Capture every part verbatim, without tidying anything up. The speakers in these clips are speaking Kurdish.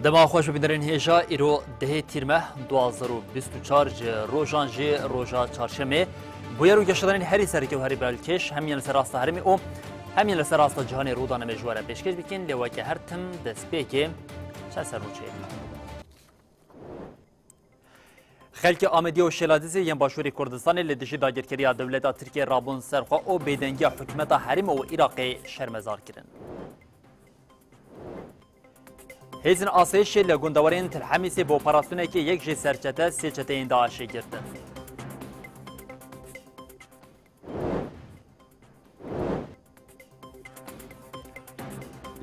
Dema xweş bibînerên hêja, îro dehê Tîrmeh duwazdeh û bîst û çar ji rojan jî roja çarşemê. Bûyer û geşedanên herî sereke û herî belkêş hem yên li ser rasta herêmê û hem yên li ser rasta cîhanê rû dane me ji we re pêşkêş bikin, lê weke her tim destpêkê çend sernûçeyên me. Xelkê Amediyê û Şêladizê yên Başûrê Kurdistanê li dijî dagirkeriya dewleta Tirkiyê rabûn ser xwe û bêdengiya hikûmeta herêmê û Iraqê şermezar kirin. Hêzên asayişê li gundewarên Til Hemîsê bi operasyonekê yek jê serçete sê çeteyên DAIŞê girtin.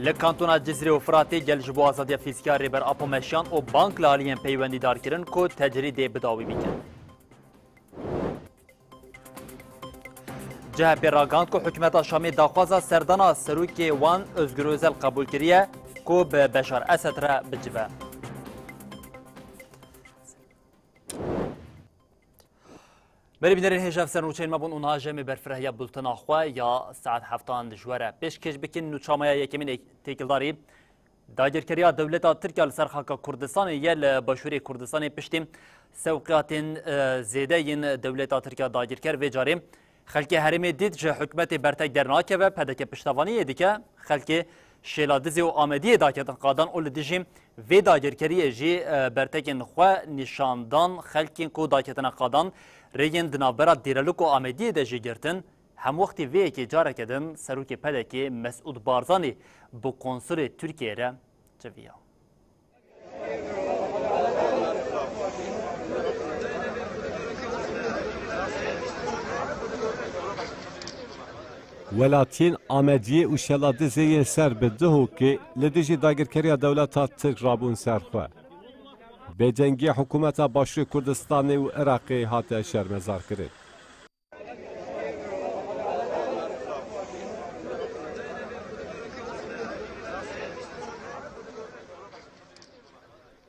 Li kantona Cizîrê û Firatê gel ji bo azadiya fîzîkî ya Rêber Apo meşiyan û bang li aliyên peywendîdar kirin ku tecrîdê bi dawî bikin. C H P ragihand ku hikûmeta Şamê daxwaza serdana serokê wan Ozgur Ozel qebûl kiriye ku bi Beşar Esed re bicive. Belê bînerên hêja, ev sernûçeyên me bûn û niha ji em ê berfireh ya bultena xwe ya saet heftan ji we re pêşkêş bikin. Nûçeya me ya yekemîn ê têkildarî dagirkeriya dewleta Tirk ya li ser xaka Kurdistanê ye. Li Başûrê Kurdistanê piştî sewqiyatên, e, zêde yên dewleta Tirk ya dagirker vê carê xelkê herêmê dît ji hikûmetê bertek dernakeve, P D K piştevaniyê dike. Xelkê Şêladizê û Amediyê daketin qadan û li dijî vê dagirkeriyê jî, e, bertekên xwe nîşan dan. Xelkên ku daketine qadan rêyên di navbera Dêrelok û Amediyê de jî girtin. Hemwextî vê yekê careke din serokê P D K'ê Mesûd Barzanî bi konsulê Tirkiyeyê re civiya. Welatiyên Amediyê û Şeladizê yên ser bi Duhokê li dijî dagirkeriya dewleta Tirk rabûn ser xwe. Bêdengiya hikûmeta Başûrê Kurdistanê û Iraqê hate şermezarkirin.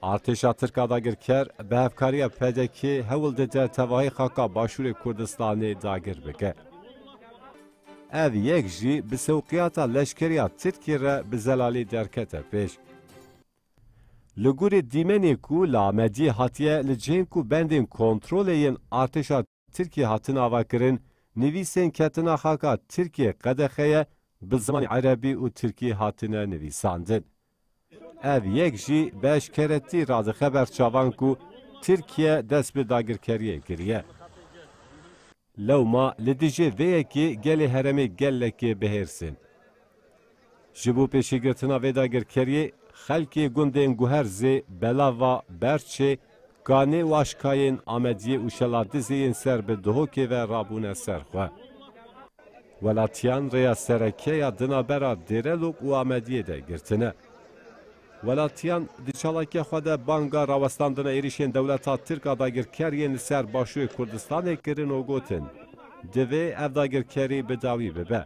Artêşa Tirk a dagirker bi hevkariya P D K'ê hewl dide tevahî xaka Başûrê Kurdistanê dagir bike. Ev yek jî bi sewqiyata leşkerî ya Tirkiyê re bi zelalî derkete pêş. Li gorî dîmenê ku li Amediyê hatiye li cihên ku bendên kontrolê yên artêşa Tirkiyê hatin avakirin, nivîsên ketina xaka Tirkiyê qedexe ye bi zimanê erebî û tirkî hatine nivîsandin. Ev yek jî bi eşkeretî radixe ber çavan ku Tirkiye dest bi dagirkeriyê kiriye. Lewma li dijî vê yekê gelê herêmê gelekê bi hêrs in. Ji bo pêşîgirtina vê dagirkeriyê, xelkê gundên Guherzê, Belava, Berçê, Kanê û Aşkayên Amediyê û Şeladizê yên ser bi Duhokê ve rabûne ser xwe. Welatiyan rêya sereke ya di navbera Dêrelok û Amediyê de girtine. Welatiyan di çalakiya xwe de banga rawestandina êrîşên dewleta Tirk a dagirker yên li ser Başûrê Kurdistanê kirin û gotin, divê ev dagirkerî bi dawî bibe.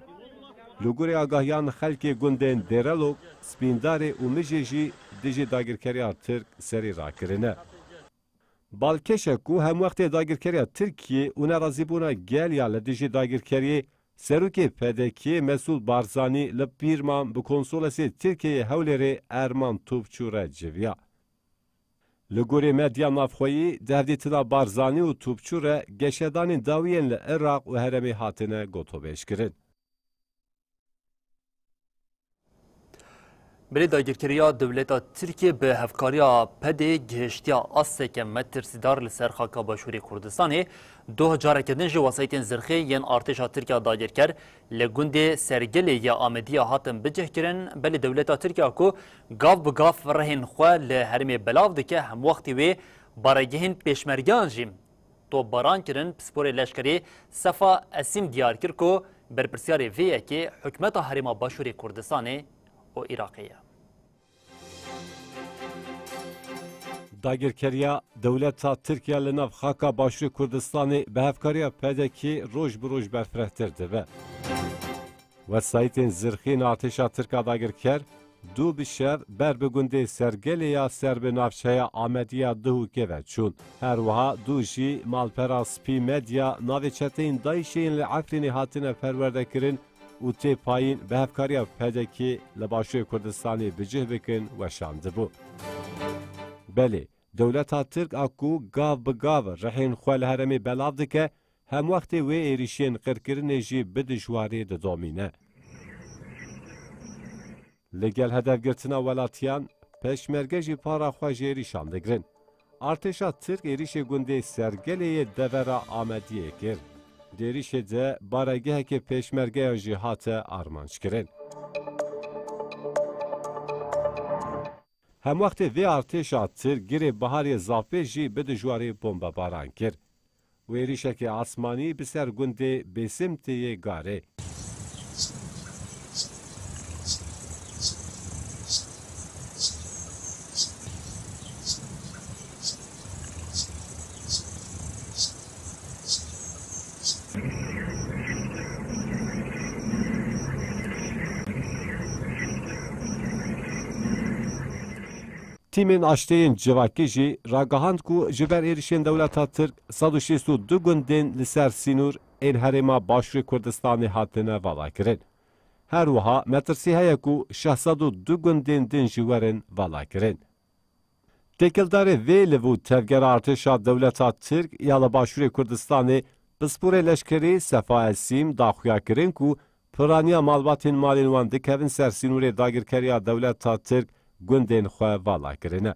Li gorî agahiyan xelkê gundên Dêrelok, Spîndarê û Mijê jî dijî dagirkeriya Tirk serî rakirine. Balkêş e ku hemwextê dagirkeriya Tirkiyê û nerazîbûna gel ya li dijî dagirkeriyê, serokê P D K'ê Mesûd Barzanî li Pîrman bi konsolesê Tirkiyeyê Hewlêrê Erman Topçu re civiya. Li gorî medya navxweyî, di hevdîtina Barzanî û Topçu re geşedanên dawî yên li Iraq û herêmê hatine gotobêjkirin. Belê dagirkeriya dewleta Tirkiyê bi hevkariya P D K'ê gihiştiya asteke metirsîdar li ser xaka Başûrê Kurdistanê. Doh careke din jî wesayîtên zirxê yên artêşa Tirk a dagirker li gundê Sergelê ya Amediyê hatin bicihkirin. Belê dewleta Tirk a ku gav bi gav rihên xwe li herêmê belav dike, hemwextî wê baregehên pêşmergeyan jî topbaran kirin. Pisporê leşkerî Sefa Esîm diyar kir ku berpirsyarê vê yekê hikûmeta Herêma Başûrê Kurdistanê û Iraqê ye. Dagirkeriya dewleta Tirkiye li nav xaka Başûrê Kurdistanê bi hevkariya P D K'ê roj bi roj berfirehtir dibe. Wesayîtên zirxî yên artêşa Tirk a dagirker dû bi şev ber bi gundê Sergelê ya ser bi navçeya Amediya Duhokê ve çûn. Her wiha dû jî malpera Spî Medya navê çeteyên DAIŞê yên li Efrînê hatine perwerdekirin û tê payîn bi hevkariya P D K'ê li Başûrê Kurdistanê bi cih bikin weşandibû. Belê, dewleta Tirk a ku gav bi gav rihên xwe li herêmê belav dike, hemwextê wê êrîşên qirkirinê jî bi dijwarî didomîne. Li gel hedefgirtina welatiyan, pêşmerge jî para xwe ji êrîşan digirin. Artêşa Tirk êrîşê gundê Sergelê yê devera Amediyê kir. Di êrîşê de baregeheke pêşmergeyan jî hate armanckirin. Hemwextê vê artêşa Tirk girê Biharê Zafê jî bi dijwarî bombebaran kir. Û êrîşeke asmanî bi ser gundê Bêsimtê yê Garê. Tîmên aştiyên civakî jî ragihand ku ji ber êrişên dewleta Tirk sed û şêst û du gundên li ser sînor ên herêma Başûrê Kurdistanê hatine valakirin. Her wiha metirsî heye ku şeş sed û du gundên din jî werin valakirin. Têkildarê vê liv û tevgera artêşa dewleta Tirk ya li Başûrê Kurdistanê, pisporê leşkerî Sefa Esîm da xuyakirin ku piraniya malbatên malên wan dikevin ser sînorê dagirkeriya dewleta Tirk gundên xwe vala kirine.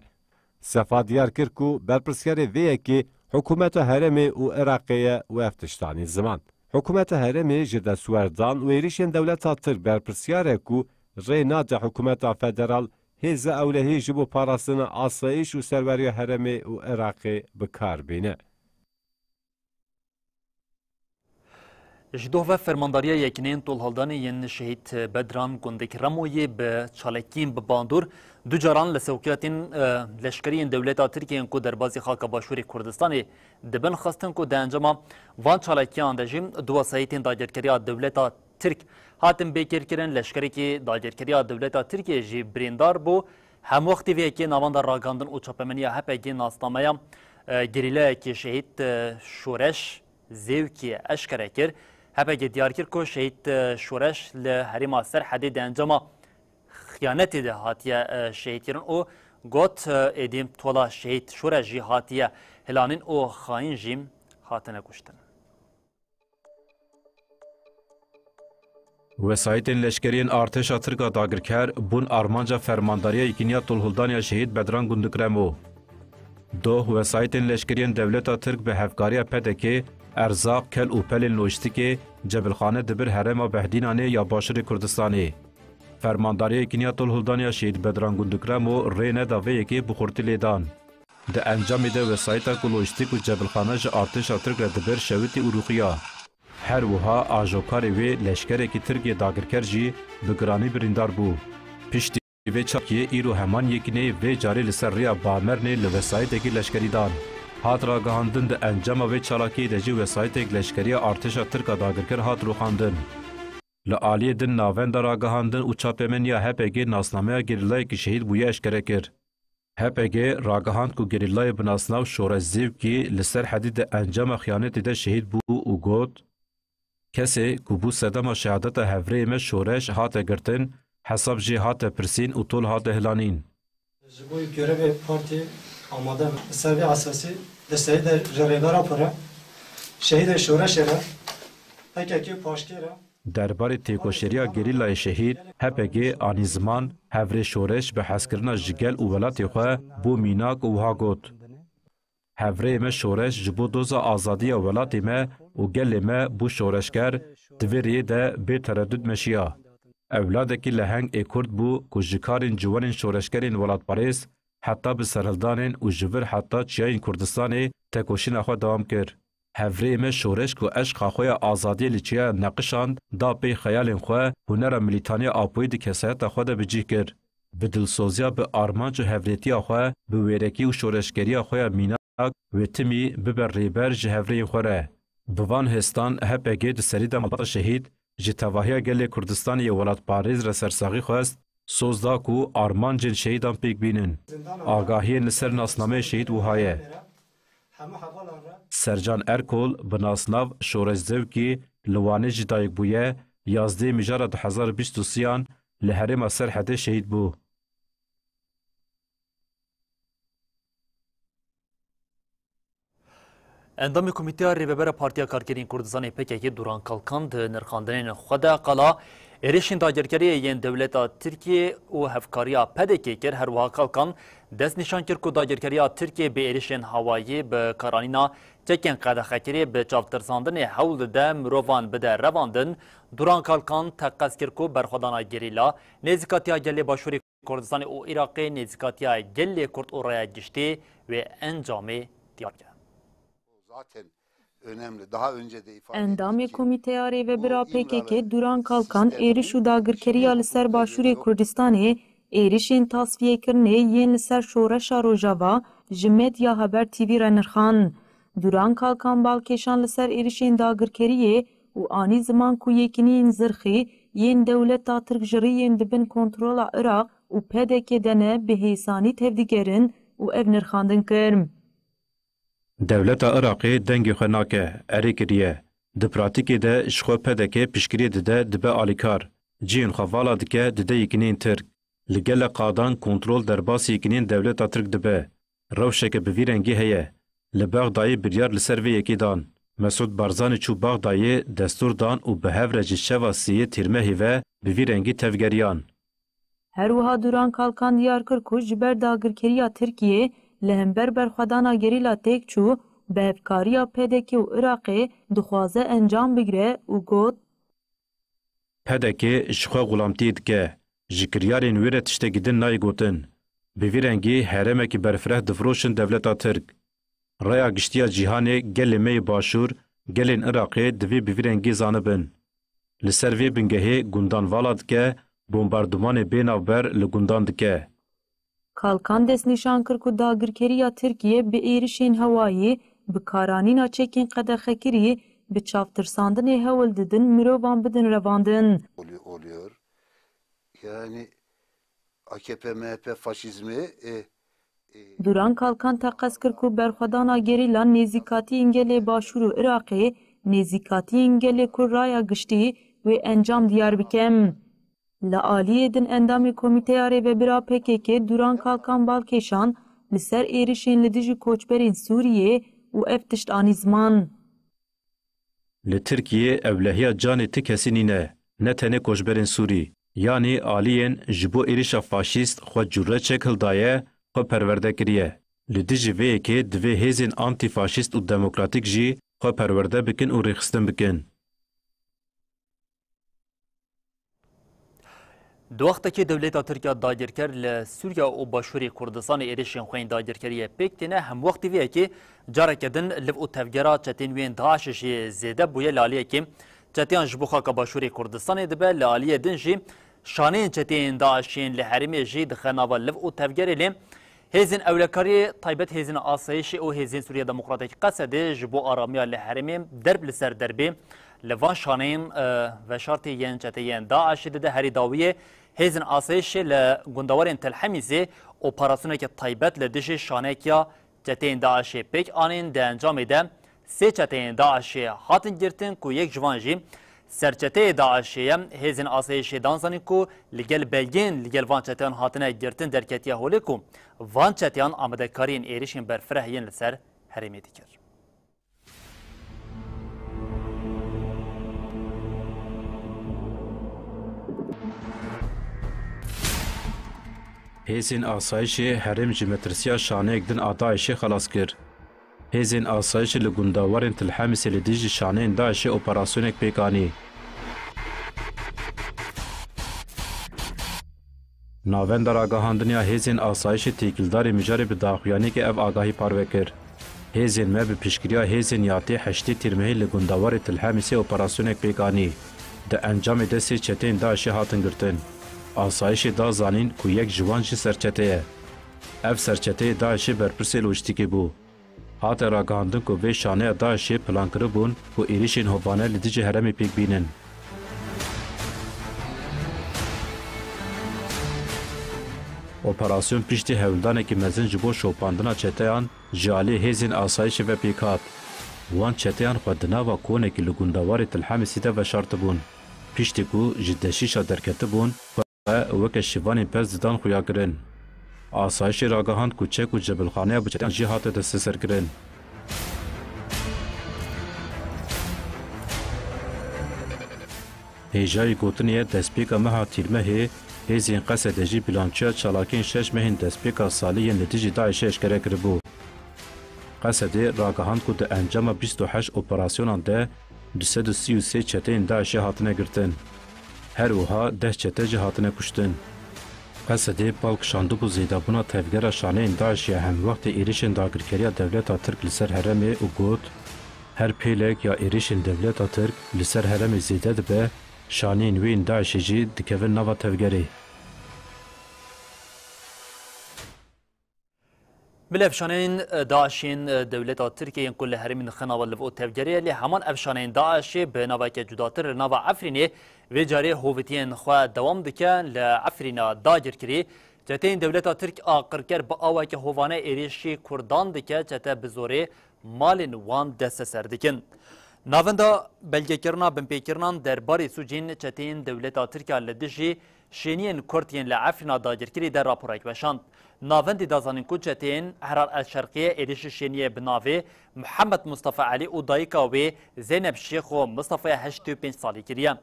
Sefa diyar kir ku berpirsyarê vê yekê hikûmeta herêmê û Iraqê ye û ev tişt anî ziman. Hikûmeta herêmê ji destwerdan û êrişên dewleta Tirk berpirsiyar e ku rê nade hikûmeta federal hêza ewlehî ji bo parastina asayîş û serweriya herêmê û Iraqê bi kar bîne. Ji doh ve Fermandariya Yekîneyên Tolhildanê yên Şehîd Bedran Gundik Remoyê bi çalakiyên bi bandor du caran li sewqiyatên, e, leşkerî yên dewleta Tirkiyê yên ku derbazî xaka Başûrê Kurdistanê dibin xistin ku di encama van çalakiyan de jî du wesayîtên dagirkeriya dewleta Tirk hatin bêkêrkirin, leşkerekî dagirkeriya dewleta Tirkiyê jî birîndar bû. Hemwextî vê yekê navan de ragihandin û çapemeniya H P G nasnameya, e, gerîlayekî şehîd, e, Şoreş Zêwkî eşkere kir. H P G diyar kir ku şehîd, e, Şoreş li herêma Serhedê di encama xiyanetê de hatiye, e, şehîdkirin û got, e, êdî tola şehîd Şoreş jî hatiye hilanîn û xayîn jî hatine kuştin. Wesayîtên leşkerî yên artêşa Tirk a dagirker bûn armanca Fermandariya Yekîniya Tolhildan ya Şehîd Bedran Gundik Remo. Doh wesayîtên leşkerî yên dewleta Tirk bi hevkariya P D K'ê erzaq, kel û pelên lojîstîkê cebilxane dibir herêma Behdînanê ya Başûrê Kurdistanê. Fermandariya Yekîniya Tolhildan ya Şehîd Bedran Gundik Remo rê neda vê yekê bi xurtî lê dan. Di encamê de wesayîta ku lojîstîk û cebilxane ji artêşa Tirk re dibir şewitî û rûxiya. Her wiha ajokarê wê leşkerekî Tirk yê dagirker jî bi giranî birîndar bû. Piştî vê çalakiyê îro heman yekîneyê vê carê li ser rêya Bamernê li wesayîtekî leşkerî dan. Hat ragihandin di encama vê çalakiyê de jî wesayîtek leşkerî ya artêşa Tirk a dagirker hat rûxandin. Li aliyê din navenda ragihandin û çapemeniya H P G nasnameya gerîlayekî şehîd bûye eşkere kir. H P G ragihand ku gerîlayê bi nasnav Şoreş Zêwkî li Serhedî di encama xiyanetê de şehîd bû û got, kesê ku bû sedema şehadeta hevrêyê me Şoreş hate girtin, hesab jê hate pirsîn û tol hate hilanîn. Ji bo görevê partî amade me. Li ser vê esasî desteyê de ji Rêber Apo re, şehîdê Şoreşê re, P K K paşkê re, Derbarê têkoşeriya gerîlayê şehîd, H P G anî ziman, hevrê Şoreş bi hezkirina ji gel û welatê xwe bû mînak û wiha got, hevrêyê me Şoreş ji bo doza azadiya welatê me û gelê me bû şoreşger, di vê rêyê de bê teredûd meşiya. Ewladekî leheng ê Kurd bû ku ji karên ciwanên şoreşgerên welatparêz, heta bi serhildanên û ji vir heta çiyayên Kurdistanê tekoşîna xwe dewam kir. Hevrêyê me Şoreş ku eşqa xwe ya azadiyê li çiya neqişand, da pey xeyalên xwe, hunera milîtaniya Apoyî di kesayeta xwe de bi cih kir. Bi dilsoziya bi armanc û hevrêtiya xwe, bi wêrekî û şoreşgeriya xwe ya mînak, wê timî bibe rêber ji hevrêyên xwe re. Bi van hêstan H P G di serî de malbata şehîd, ji tevahiya gelê Kurdistanê yê welatparêz re sersaxî xwest, soz da ku armancên şehîdan pêk bînin. Agahiyên li ser nasnameyê şehîd wiha ye. Sercan Erkol bi nasnav Şoreş Zewkî li Wanê jî dayik bûye, yazdê mijara du hezar û bîst û sêyan li herêma Serhedê şehîd bû. Endamê Komîteya Rêvebera Partiya Karkerên Kurdistanê P K K Duran Kalkan di nirxandinên xwe de qala êrişên dagirkeriyê yên dewleta Tirkiyê û hevkariya P D K kir. Her wiha Kalkan destnîşan kir ku dagirkeriya Tirkiyê bi êrişên hewayî, bi karanîna çekên qedexekirî, bi çavtirsandinê hewl dide mirovan bide revandin. Duran Kalkan teqez kir ku berxwedana gerîla, nêzîkatiya gelê Başûrê Kurdistanê û Iraqê, nêzîkatiya gelê Kurd û raya giştî wê encamê diyar bike. Zaten önemli. Daha önce de ifade Endamê ettik ki Komîteya Rêvebira bu P K K İmralı Duran Kalkan sisteminin êriş û dagirkeriya li ser Başûrê Kurdistanê, êrişên tasfiyekirinê yên li ser Şoreşa Rojava ji Medya Haber T V re nirxand. Duran Kalkan balkêşan li ser êrişên dagirkeriyê û anî ziman ku yekîneyên zirxî yên dewleta Tirk ji riyên di bin kontrola Iraq û P D K de ne bi hêsanî tevdigerin û ev nirxandin kir. Dewleta Iraqê dengê xwe nake, erê kiriye. Di pratîkê de ji xwe P D K piştgiriyê dide, dibe alîkar. Cihên xwe vala dike, dide yekîneyên Tirk. Li gelek qadan kontrol derbasî yekîneyên dewleta Tirk dibe. Rewşeke bi vî rengî heye. Li Bexdayê biryar li ser vê yekê dan. Mesûd Barzanî çû Bexdayê, destûr dan û bi hev re ji şeva sêyê Tîrmehê ve bi vî rengî tevgeriyan. Her wiha Duran Kalkan diyar kir ku ji ber dagirkeriya Tirkiyê li hember berxwedana gerîla têk çû, bi hevkariya P D K û Iraqê dixwaze encam bigire û got, P D K ji xwe xulamtiyê dike, ji kiryarên wê re tiştekî din nayê gotin. Bi vî rengî herêmekî berfireh difiroşin dewleta Tirk. Raya giştî ya cîhanê, gelê me yê Başûr, gelên Iraqê divê bi vî rengî zanibin. Li ser vê bingehê gundan vala dike, bombardumanê bê navber li gundan dike. Kalkan destnîşan kir ku dagirkeriya Tirkiyê bi êrişên hewayî, bi karanîna çekên qedexekirî, bi çavtirsandinê hewl didin mirovan bidin revandin. Oluyor, oluyor. Yani A K P M H P faşizmi, e, e, Duran Kalkan teqez kir ku berxwedana gerîla nêzîkatiyên gelê Başûr û Iraqê, nêzîkatiyên gelê ku raya giştî wê encam diyar bike. Li aliyê din endamê Komîteya Rêvebira P K K Duran Kalkan balkêşan li ser êrişên li dijî koçberên Sûriyê û ev tişt anî ziman. Li Tirkiyê ewlehiya canê ti kesî nîne, ne tenê koçberên Sûrî. Yanî aliyên ji bo êrişa faşîst xwe cûre çek hildaye, xwe perwerde kiriye. Li dijî vê yekê divê hêzên antîfaşîst û demokratîk jî xwe perwerde bikin û rêxistin bikin. Di wextekî dewleta Tirk ya dagirker li Sûriya û Başûrê Kurdistanê êrişên xwe yên dagirkeriyê pêk têne, hemwextî vê yekê careke din liv û tevgera çetên wê yên DAIŞê jî zêde bûye. Li aliyekê çeteyan ji bo xaka Başûrê Kurdistanê dibe, li aliyê din jî şaneyên çeteyên DAIŞê yên li herêmê jî dixe nava liv û tevgerê. Lê hêzên ewlekariyê, taybet hêzên asayişê û hêzên Sûriya Demokratîk, Qesedê, ji bo aramiya li herêmê derb li ser derbê li van şaneyên, e, veşartê yên çeteyên DAIŞê dide. Herî dawiyê hêzên asayişê li gundewarên Telhemîsê operasyoneke taybet li dijî şaneyekiya çeteyên DAIŞê pêk anîn. Di encamê de sê çeteyên DAIŞê hatin girtin ku yek ji van jî serçeteyê DAIŞê ye. Hêzên asayişê dan zanîn ku li gel belgeyên li gel van çeteyan hatine girtin derketiye holê ku van çeteyan amadekariyên êrişên berfireh yên li ser herêmê dikir. Hêzên asayişê herêm ji metirsiya şaneyek din a DAIŞê xelas kir. Hêzên asayişê li gundawarên Tilhemisê li dijî şaneyên DAIŞê operasyoneke pêk anî. Navenda ragihandinê ya hêzên asayişê têkildarê mijarê bi daxuyaniyeke ev agahî parve kir. Hêzên me bi piştgiriya hêzên YAT'ê heştê Tîrmehê li gundawarê Tilhemisê operasyoneke pêk anî. Di encamê de sê çeteyên DAIŞê hatin girtin. Asayişê da zanîn ku yek ji wan jî serçete ye. Ev serçeteyê DAIŞê berpirsê lojîstîkê bû. Hate ragihandin ku vê şaneya DAIŞê plan kiribûn ku êrişên hovane li dijî herêmê pêk bînin. Operasyon piştî hewldanekî mezin ji bo şopandina çeteyan ji alî hêzên asayişê ve pêk hat. Wan çeteyan xwe di nava konekî li gundewarê Tilhemisî de veşartibûn. Piştî ku ji deşîşa derketibûn, xwe weke şivanên pez didan xuyakirin. Asayişê ragihand ku çek û cebilxaneya bi çeteyan jî hate desteserkirin. Hêjayî gotinê ye destpêka meha Tîrmehê hêzên Qesedê jî bilançoya çalakiyên şeş mehên destpêka salê yên li dijî DAIŞê eşkere kiribû. Qesedê ragihand ku di encama bîst û heşt operasyonan de du sed û sî û sê çeteyên DAIŞê hatine girtin. Her wiha deh çete jî hatine kuştin. Qesedê bal kişandibû zêdebûna tevgera şaneyên DAIŞê ya hemwextê êrişên dagirkeriya dewleta Tirk li ser herêmê û got, her pêlek ya êrişên dewleta Tirk li ser herêmê zêde dibe, şaneyên wê yên DAIŞê jî dikevin nava tevgerê. Bi levşanên, e, DAIŞ yên, e, dewleta Tirkiyê yên ku li herêmên xwe nava liv û tevgerê ye, lê heman ev şaneyên DAIŞê bi naveke cudatir li nava Efrînê vê carê hovitiyên xwe dewam dike. Li Efrîna dagirkirî çeteyên dewleta Tirk a qirker bi aweke hovane êrişî Kurdan dike, çete bi zorê malên wan desteser dikin. Navenda belgekirina binpêkirinan derbarê sûcên çeteyên dewleta Tirk a li dijî şêniyên Kurd yên li Efrîna dagirkirî de raporek weşand. Navendî da zanîn ku çeteyên Ehrar El Şerqiyê êrişî şêniyê bi navê Mihemed Mustafa Elî û dayika wê Zeynep Şêxo Mustafaya heştê û pênc salî kiriye.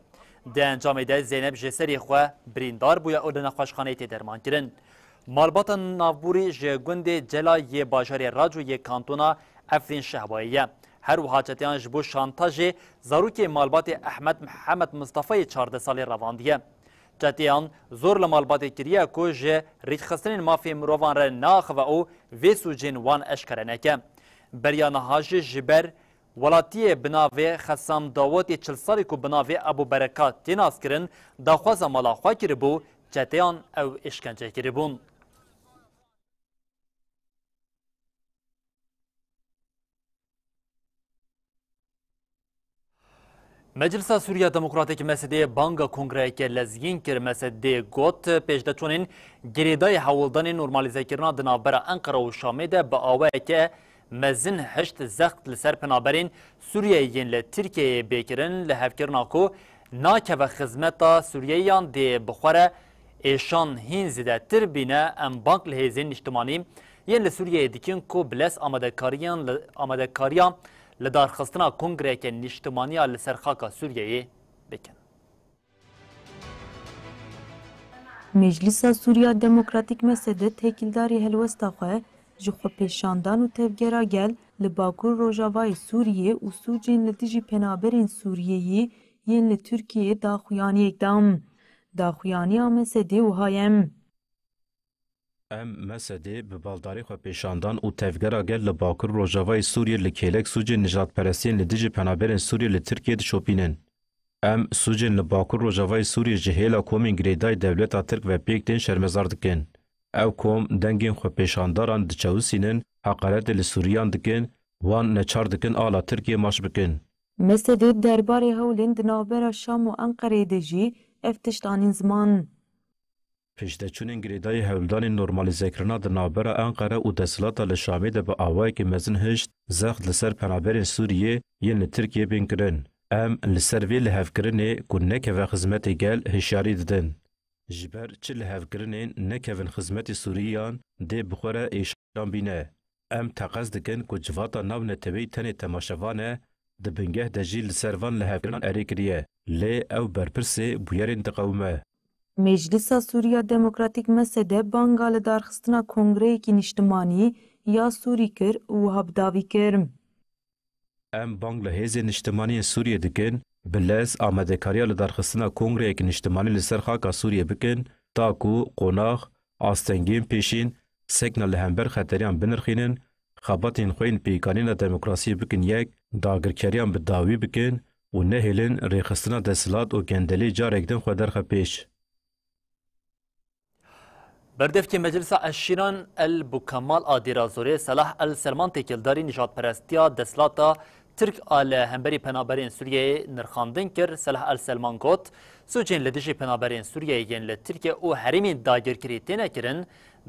Di encamê de Zeynep ji serê xwe birîndar bûye û li nexweşxaneyê tê dermankirin. Malbata navborî ji gundê Cela yê bajarê Raco yê kantona Efrîn Şehbayê ye. Her wiha çeteyan ji bo şantajê zarokê malbatê Ehmed Mihemed Mustafayê çardeh salî revandiye. Çeteyan zor li malbatê kiriye ku ji rêkxistinên mafê mirovan re neaxive û vê sûcên wan eşkere neke. Beriya niha jî ji ber welatiyê bi navê Xesam Dawotê çil salî ku bi navê Ebû Berekat tê naskirin, daxwaza mala xwe kiribû, çeteyan ew êşkence kiribûn. Meclisa Sûriya Demokratîk, M S D, banga kongreyeke lezgîn kir. M S D got, pêşdeçûnên girêdayî hewldanên normalîzekirina di navbera Enqere û Şamê de bi awayeke mezin hişt zext li ser penaberên Sûriyeyê yên li Tirkiyeyê bê kirin, li hevkirina ku nakeve xizmeta Sûriyeyan dê bi xwe re êşan hîn zêdetir bîne. Em bang li hêzên niştimanî yên li Sûriyeyê dikin ku bi lez amadekariyan li, amadekariya lidarxistina kongreyeke niştimaniya li ser xaka Sûriyeyê bikin. Meclisa Sûriya Demokratîk, M S D, têkildarî helwesta xwe ji xwepêşandan û tevgera gel li Bakur Rojavayê Sûriyê û sûcên li dijî penaberên Sûriyeyî yên li Tirkiyeyê daxuyaniyek da. Daxuyaniya M S D wiha ye. Em, M S D, bi baldarî xwepêşandan û tevgera gel li Bakur Rojavayê Sûriyê li kêlek sûcên nijadperestiyên li dijî penaberên Sûriyê li Tirkiyê dişopînin. Em sûcên li Bakur Rojavayê Sûriyê ji hêla komên girêdayî dewleta Tirk ve pêk tên şermezar dikin. Ew kom dengên xwepêşandaran diçewisînin, heqaretê li Sûriyan dikin, wan neçar dikin ala Tirkiyê maç bikin. M S D derbarê hewlên di navbera Şam û Enqereyê de jî ev tişt anîn ziman. Pêşdeçûnên girêdayî hewldanên normalîzekirina di navbera Enqere û desthilata li Şamê de bi awayekî mezin hişt zext li ser penaberên Sûriyê yên li Tirkiyê bên kirin. Em li ser vê lihevkirinê ku nekeve xizmetê gel hişyarî didin. Ji ber çi lihevkirinên nekevin xizmetê Sûriyan dê bi xwe re êşan bîne. Em teqez dikin ku civata navneteweyî tenê temaşevan e, di bingeh de jî li ser van lihevkirinan erê kiriye, lê ew berpirsê bûyerên diqewime. Meclisa Sûriya Demokratîk, M S D, banga lidarxistina kongreyekî niştimanî ya Sûrî kir û wiha bi dawî kir. Em bang li hêzên niştimanî yên Sûriyê dikin, bi lez amadekariya lidarxistina kongreyeke niştimanî li ser xaka Sûriyê bikin, ta ku qonax, astengiyên pêşîn, sekna li hember xeteriyan binirxînin, xebatên xwe yên pêkanîna demokrasiyê bikin yek, dagirkeriyan bi dawî bikin û nehêlin rêxistina desthilat û gendelê carek din xwe derxe pêş. Berdevkê Meclisa Eşîran El Bukemal a Dêrazorê Selah El Selman têkildarî nijadperestiya desthilata Tirk a li hemberî penaberên Sûriyeyê nirxandin kir. Selah El Selman got, sûcên li dijî penaberên Sûriyeyê yên li Tirkiye û herêmên dagirkirî têne kirin,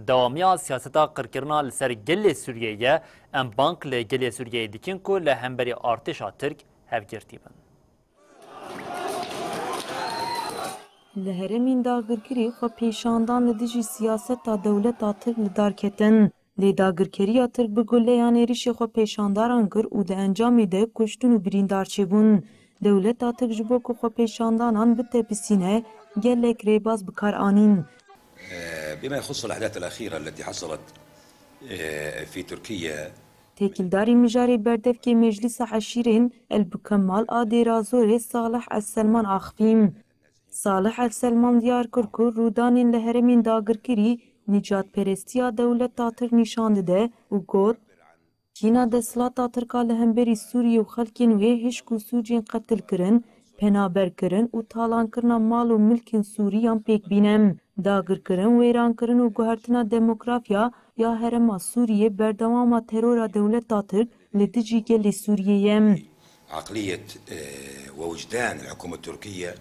dewamiya siyaseta qirkirina li ser gelê Sûriyeyê ye. Em bang li gelê Sûriyeyê dikin ku li hemberî artêşa Tirk hevgirtî bin. Li herêmên dagirkirî xwepêşandan li dijî siyaseta dewleta Tirk li dar ketin. Lê dagirkeriya Tirk bi guleyan êrişê xwepêşandaran kir û di encamê de kuştin û birîndar çêbûn. Dewleta Tirk ji bo ku xwepêşandanan bitepisîne, gelek rêbaz bi kar anîn. بما يخص الأحداث الأخيرة التي حصلت في تركيا. Têkildarî mijarê berdevkê Meclisa Eşîrên El Bukemal a Dêrazorê Salih El Selman axivî. Salih El Selman diyar kir ku rûdanên li herêmên dagirkirî nîcadperestiya dewleta Tirk nîşan dide û got, Kîna desthilata Tirk a li hemberî Sûriyê û xelkên wê hişk û sûcên qetilkirin, penaberkirin û talankirina mal û milkên Sûriyan pêk bîne. Dagirkirin, wêrankirin û guhertina demografya ya herêma Sûriyê berdewama terora dewleta Tirk li dijî gelê Sûriyê ye. عقلية ووجدان الحكومة التركية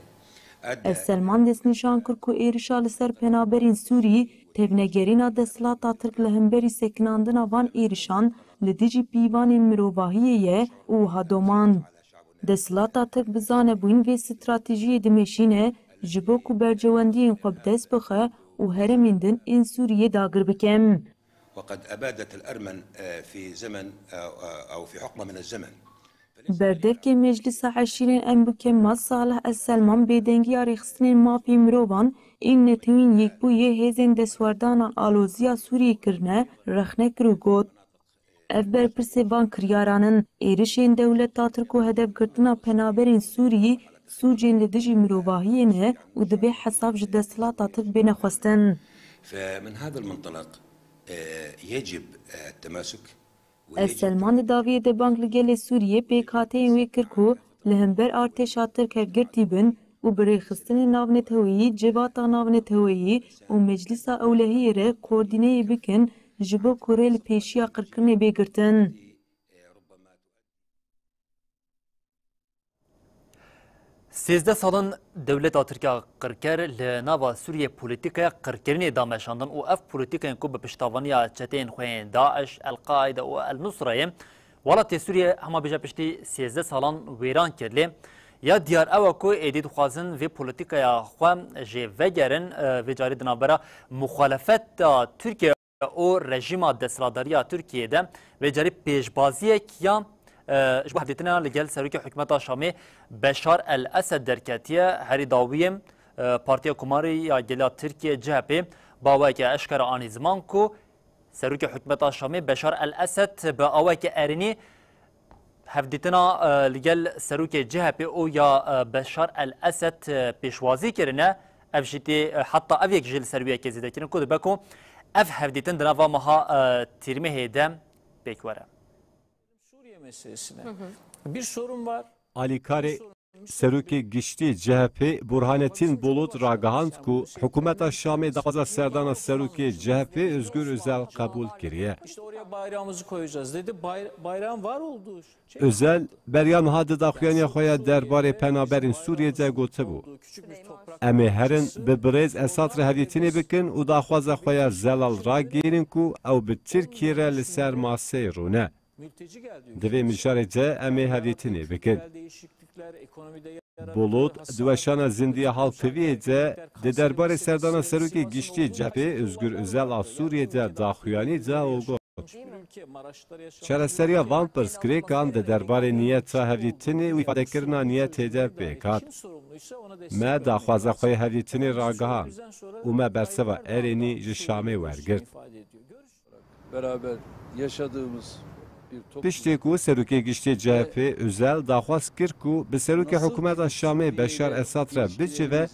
El Selman destnîşan kir ku êrişa li ser penaberên Sûrî tevnegerîna desthilata Tirk li hemberî sekinandina van êrişan li dijî pîvanên mirovahiyê ye û wiha domand. Desthilata Tirk bi zanebûn vê stratejiyê dimeşîne ji bo ku bercewendiyên xwe bi dest bixe û herêmên din ên Sûriyê dagir bike. وقد أبادت الأرمن في زمن أو في حقبة من الزمن. Berdevkê Meclisa Eşîrên Enbûkema Salih El Selman bêdengiya rêxistinên mafê mirovan ên Netewên Yekbûyî hêzên destwerdanan aloziya Sûriyê kirine rexne kir û got, Ev berpirsê van kiryaran in. Êrişên dewleta Tirk û hedefgirtina penaberên Sûrî sûcên li dijî mirovahiyê ne û divê hesab ji desthilata Tirk bêne xwestin. فمن هذا المنطلق يجب التماسك. El Selman di dawiyê de bang li gelê Sûriyê pêkhateyên wê kir ku li hember artêşa Tirk hevgirtî bin û bi rêxistinên navneteweyî, civata navneteweyî û Meclisa Ewlehiyê re koordîneyê bikin ji bo ku rê li pêşiya qirkirinê bê girtin. Sêzdeh sal in dewleta Tirk ya qirker li nava Sûriyê polîtîkaya qirkirinê da meşandin û ev polîtîkayên ku bi piştavaniya çeteyên xwe yên DAIŞ, El-Qaîde û El-Nusrayê welatê Sûriyê hema bêje piştî sêzdeh salan wêran kir. Lê ya diyar ew e ku êdî dixwazin vê polîtîkaya xwe jê vegerin, e, vê carî di navbera muxalefeta Tirkiye û rejîma desthilatdariya Tirkiyê de vê carî pêşbaziyek ya, e, ji bo hevdîtina li gel serokê hikûmeta Şamê Beşar El Esed derketiye. Herî dawiyê, e, Partiya Komarî ya Gela Tirkiye, C H P, bi awayeke eşkere anî ziman ku serokê hikûmeta Şamê Beşar El Esed bi awayeke erênî hevdîtina, e, li gel serokê C H P û ya, e, Beşar El Esed, e, pêşwazî kirine, ev jî tê, e, heta ev yek jî li ser wê yekê zêde kirin ku dibe ku ev hevdîtin di nava meha, e, Tîrmehê de pêk were. Suriye meselesine. Bir sorun var. Alîkarê Serokê Giştî C H P Burhanettin Bulut ragihand ku hikûmeta Şamê daxwaza serdana serokê C H P Özgür Özel qebûl kiriye. İşte oraya bayrağımızı koyacağız dedi. Bay- bayrağın var olduğu Özel beriya niha di daxuyaniya xwe ya derbarê penaberên Sûriyê de gotibû, Em ê herin bi birêz Esad re hevdîtinê bikin û daxwaza xwe ya zelal ragihînin ku ew bi Tirkiyê re li ser maseyê rûne. Di vê mijarê de em ê hevdîtinê bikin. Bulut di weşana Zindiya Halk T V'yê de di derbarê serdana serokê giştî C H P Özgür Özel a Sûriyê de daxuyanî da û got, Çareseriya van pirsgirêkan di derbarê niyeta hevdîtinê û îfadekirina niyetê de pêk hat. Me daxwaza xwe ya hevdîtinê ragihand û me bersiva erênî ji Şamê wergirt. Beraber yaşadığımız bir toplum. Piştî ku serokê giştî C H P Özel daxwaz kir ku bi serokê hikûmeta Şamê Beşar Esad re bicive,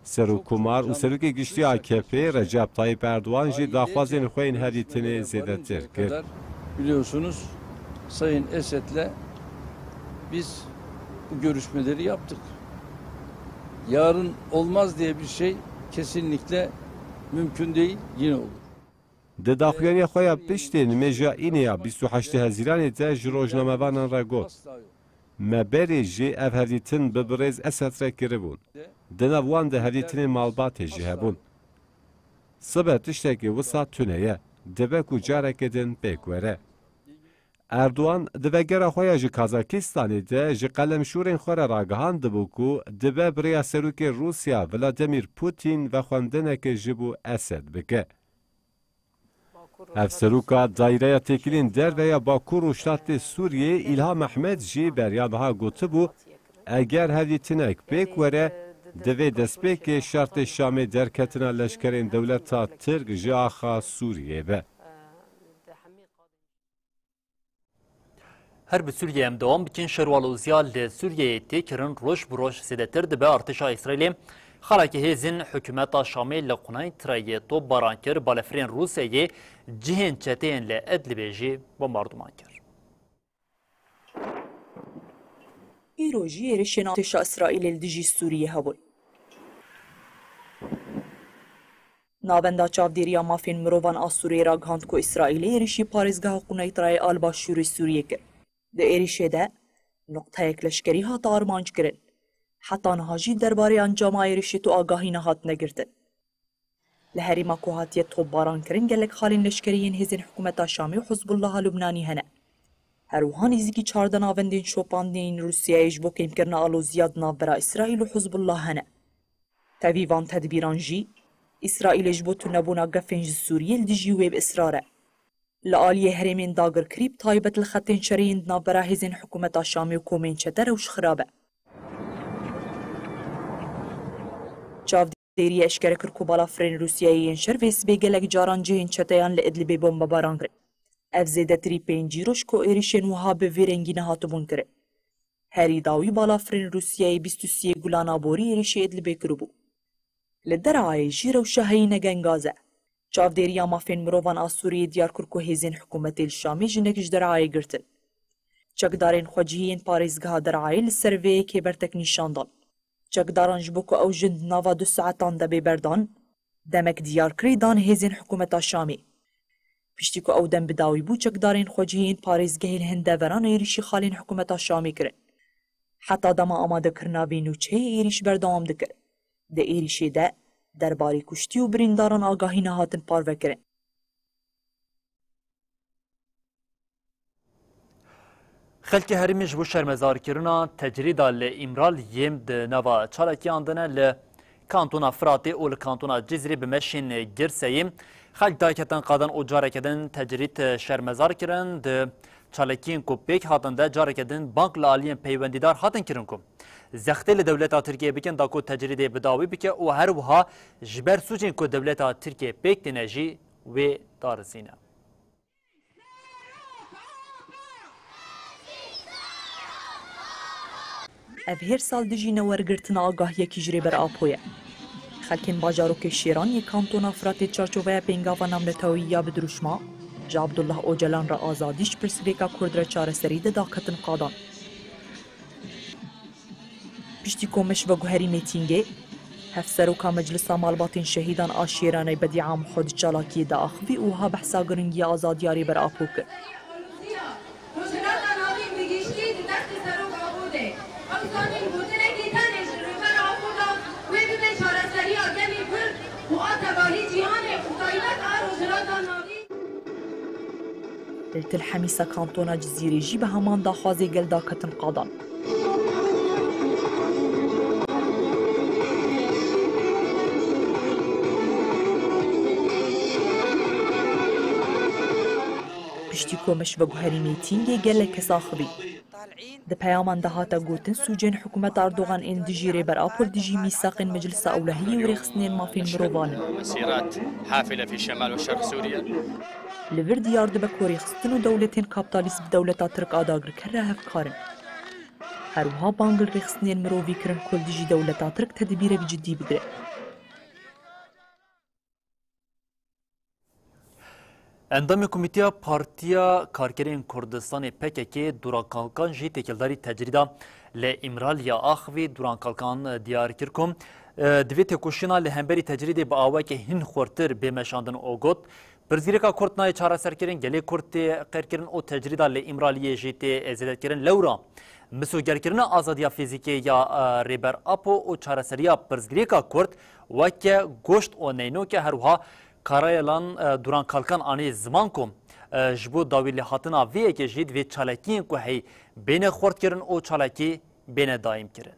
Serokkomar û serokê giştî A K P Recep Tayyip Erdogan jî daxwazên xwe yên hevdîtinê zêdetir kir. Biliyorsunuz Sayın Esed'le biz bu görüşmeleri yaptık. Yarın olmaz diye bir şey kesinlikle mümkün değil, yine olur. Di daxuyaniya xwe ya piştê nimêja înê ya bîst û heştê Hezîranê de ji rojnamevanan re got, Me berê jî ev hevdîtin bi birêz Esed re kiribûn. Di nav wan de hevdîtinên malbatê jî hebûn. Sibe tiştekî wisa tune ye. Dibe ku careke din pêk were. Erdogan di vegera xwe ya ji Kazakistanê de ji qelemşûrên xwe re ragihandibû ku dibe bi rêya Serokê Rûsya Vladimir Putin vexwendineke ji bo Esed bike. Hevseroka Daîreya Têkiliyên Derve ya Bakur Rojhilatê Sûriyê Îlham Ehmed jî beriya niha gotibû, eger hevdîtinek pêk were, divê destpêkê şertê Şamê derketina leşkerên dewleta Tirk ji axa Sûriyê be. Her bi Sûriyê em dewam bikin. Şer û aloziya li Sûriyeyê tê kirin roj bi roj zêdetir dibe. Artêşa Îsraîlê xalekî hêzên hikûmeta Şamê li Quneydreyê topbaran kir, balefirên Rûsyayê cihên çeteyên li Idlibê jî bombarduman kir. Îro jî êrişên artêşa Îsraîlê li dijî Sûriyê hebûn. Navenda Çavdêriya Mafên Mirovan a Sûriyê ragihand ku Îsraîlê êrişî parêzgeha Quneydreyê a li başûrê Sûriyê kir. Di êrişê de nuqteyek leşkerî hat armanc kirin. Heta niha jî derbarê encama êrişê tu agahî nehatine girtin. Li herêma ku hatiye topbaran kirin gelek xalên leşkerî yên hêzên hikûmeta Şamê û Hizbullaha Lubnanî hene. Her wiha nêzîkî çardeh navendên şopandinê yên Rûsyayê ji bo kêmkirina aloziya di navbera Îsraîl û Hizbullah hene. Tevî van tedbîran jî, Îsraîlê ji bo tunebûna gefên ji Sûriyê li dijî wê bi israr e. Li aliyê herêmên dagirkirî bi taybet li xetên şerê yên di navbera hêzên hikûmeta Şamê û komên çete rewş xirab e. Çavdêriyê eşkere kir ku balafirên Rûsyayê yên şer vê sibê gelek caran cihên çeteyan li Idlibê bombebaran kirin. Ev zêdetirî pêncî roj ku êrişên wiha bi vî rengî nehatibûn kirin. Herî dawî balafirên Rûsyayê bîst û sê gulan aborî êrişî Idlibê kiribû. Li Derayê jî rewşa heyî ne gengaz e. Çavdêriya Mafên Mirovan a Sûriyê diyar kir ku hêzên hikûmetê li Şamê jinek ji Derayê girtin. Çekdarên xwecihî yên parêzgeha Derayê li ser vê yekê bertek nîşan dan. Çekdaran ji bo ku ew jin di nava du saetan de bê berdan, demek diyarkirî dan hêzên hikûmeta Şamê. Piştî ku ew dem bi dawî bû, çekdarên xwecihî yên parêzgehê li hin deveran êrişî xalên hikûmeta Şamê kirin. Heta dema amadekirina vê nûçeyê êrîş berdewam dikir. Di êrîşê de derbarê kuştî û birîndaran agahî nehatin parvekirin. Xelkê herêmê ji bo şermezarkirina tecrîda li Îmraliyê di nava çalakiyan de ne. Li kantona Firatê û li kantona Cizîrê bi meşên girseyî xelk daketin qadan û careke din tecrîd şermezar kirin. Di çalakiyên ku pêk hatin de careke din bang li aliyên peywendîdar hatin kirin ku zextê li dewleta Tirkiyê bikin da ku tecrîdê bi dawî bike û her wiha ji ber sûcên ku dewleta Tirkiyê pêk tîne jî wê darizîne. Ev her sal dijî newergirtina agahiyekî ji Rêber Apo ye. Xelkên bajarokê Şêran yê kantona Firatê çarçoveya pêngava navneteweyî ya bi dirûşma ji Abdullah Ocalan re azadî ji pirsgirêka Kurd re çareserî de daketin qadan. Piştî ku meş veguherî mêtîngê, Hevseroka Meclisa Malbatên Şehîdan a Şêranê Bedîa Miho di çalakiyê de axivî û wiha behsa giringiya azadiya Rêber Apo kir. Rojhilata Navîn bi giştî di destê Serok Apo de. Ew zanîn gotinekî tenê ji Rêber Apo da wê bibe çareseriya gelê Kurd û a tevahî cîhanê û taybet a Rojhilata Navîn. Li Til Hemîsa kantona Cizîrê jî bi heman daxwazê gel daketin qadan. Piştî ku meş veguherî mêtîngê gelek kes axivî. Di peyaman de hate gotin, sûcên hikûmeta Erdogan ên dijî Rêber Apo li dijî mîsaqên Meclisa Ewlehiyê û rêxistinên mafên mirovan in. مسيرات حافلة في شمال وشرق سوريا. Li vir diyar dibe ku rêxistin û dewletên kaptalîst bi dewleta Tirk a dagirker re hevkar in. Her wiha bang li rêxistinên mirovî kirin ku li dijî dewleta Tirk tedbîrek cidî bigire. Endamê Komîteya Partiya Karkerên Kurdistanê P K K Duran Kalkan jî têkildarî tecrîda li Îmraliya axivî. Duran Kalkan diyar kir ku, e, divê têkoşîna li hemberî tecrîdê bi awayekî hin xurtir bê meşandin û got, pirsgirêka Kurd nayê çareserkirin, gelê Kurd tê qêrkirin û tecrîda li Îmraliyê jî tê zêdekirin. Lewra misogerkirina azadiya fîzîkê ya, e, Rêber Apo û çareseriya pirsgirêka Kurd weke goşt û neynoke. Her wiha Karayelan, e, Duran Kalkan anî ziman ku E, ji bo dawî lêhatina vê yekê jî divê çalakiyên ku heyî bêne xurtkirin û çalakî bêne dayîmkirin.